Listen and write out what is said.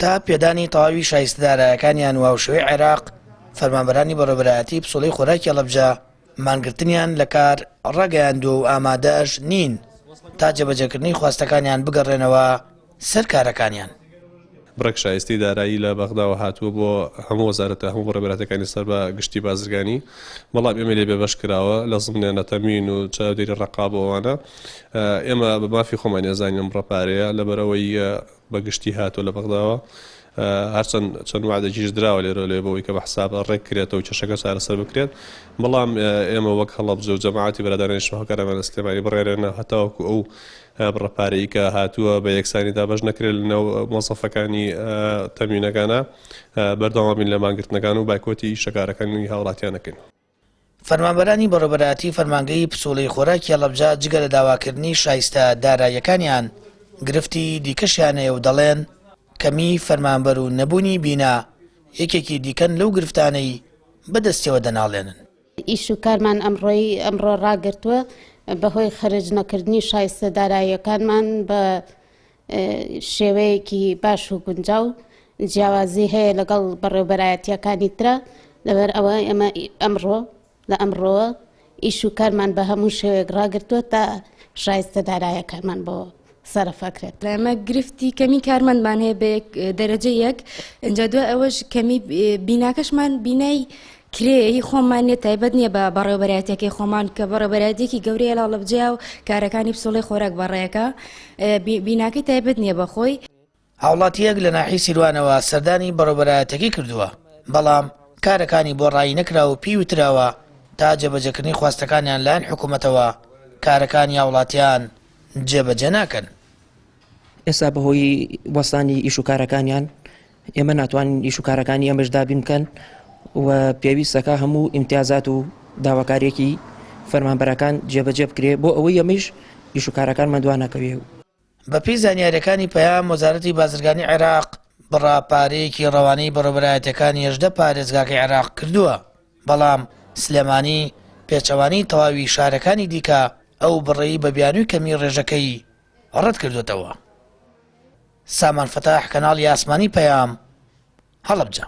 تا پێدانی تەواوی شایستە دارایەکانیان و هاوشێوەی عێراق، فەرمانبەرانی بەڕێوەبەرایەتی پسوڵەی خۆراکی هەڵەبجە مانگرتنیان لە کار ڕاگەیاندووە و ئامادەش نین تا جێبەجێکردنی خواستەکانیان بگەڕێنەوە سەر کارەکانیان. بڕێک شایستەی دارایی لە بەغداوە هاتووە بۆ هەموو وەزارەتە هەموو بەڕێوەبەرایەتیەکانی سەر بە گشتی بازرگانی، بەڵام ئێمەی لێ بێبەش کراوە لە زمنێنە تەموین و چاودێری ڕەقاب و ئەوانە. ئێمە بە مافی خۆمان ئەزانین ئەم بڕە پارەیە لەبەرئەوەی بە گشتی هاتووە لە بەغداوە هەرچەند چەند وعدێکیش دراوە لێرە لێ بەوەی کە بە حساب ڕێک کرێتەوە کێشەکە چارەسەر بکرێت بەڵام ئێمە وەک هەڵەبجە و جەماعەتی برادەرانی شۆهکارەمان لە سلێمانی بڕێرێنە هەتاوەکو ئەو بڕە پارەی کە هاتووە بە یەکسانی دابەش نەکرێت لە ناو مۆزەفەکانی تەموینەکانە بەردەوام بین لە مانگرتنەکان و بایکۆتی ئیشەکارەکانی هاوڵاتیان نەکەین. فەرمانبەرانی بەڕێوەبەرایەتی فەرمانگەی پسوڵەی خۆراکی هەڵەبجە جگە لە داواکردنی شایستە داراییەکانیان گرفتی دیکەشیان هەیە و دەڵێن، کەمیی فەرمانبەر و نەبوونی بینا یەکێکی دیکەن لەو گرفتانەی بەدەستیەوە دەناڵێنن. ئیش و کارمان ئەمڕۆی ئەمڕۆ ڕاگرتووە بەهۆی خەرج نەکردنی شایستە داراییەکانمان بە شێوەیەکی باش و گونجاو جیاوازی هەیە لەگەڵ بەڕێوبەرایەتیەکانی ترا لەبەر ئەوە ئێمە ئەمڕۆ لە ئەمڕۆوە ئیش و کارمان بە هەموو شێوەیەک ڕاگرتووە تا شایستە دارایەکانمان بۆ سەرف ئەکرێت. ئێمە گرفتی کەمی کارمەندمان هەیە بە یەک دەرەجە یەک ئینجا دوای ئەوەش کەمی بیناکەشمان بینای کرێ هی خۆمان نیە تایبەت نیە بە بەڕێوەبەرایەتیەکەی خۆمان کە بەڕێوەبەرایەتیەکی گەورەیە لە هەڵەبجەیە و کارەکانی پسوڵەی خۆراک بەڕێکە بیناکەی تایبەت نیە بە خۆی. هاوڵاتییەک لە ناحیەی سیروانەوە سەردانی بەڕێوەبەرایەتیەکەی کردووە، بەڵام کارەکانی بۆ ڕایی نەکراوە و پێی وتراوە تا جێبەجێکردنی خواستەکانیان لایەن حکومەتەوە کارەکانی هاوڵاتیان جێبەجێ ناکەن. ئێستا بەهۆی وەستانی ئیش و کارەکانیان ئێمە ناتوانین ئیش و کارەکانی ئەمەش دابین بکەن و پێویستەکە هەموو ئیمتیازات و داواکاریەکی فەرمانبەرەکان جێبەجێ بکرێ بۆ ئەوەی ئەمەیش ئیش و کارەکانمان دوا نەکەوێ. بەپێی زانیارییەکانی پەیام، وەزارەتی بازرگانی عێراق بڕە پارەیەکی ڕەوانەی بەڕێوەبەرایەتییەکانی 18 پارێزگاکەی عێراق کردووە، بەڵام سلێمانی پێچەوانەی تەواوی شارەکانی دیکە ئەو بڕەی بە بیانووی کەمی ڕێژەکەی ڕەتکردووەتەوە. سامان فەتاح، کەناڵی ئاسمانی پەیام، هەڵەبجە.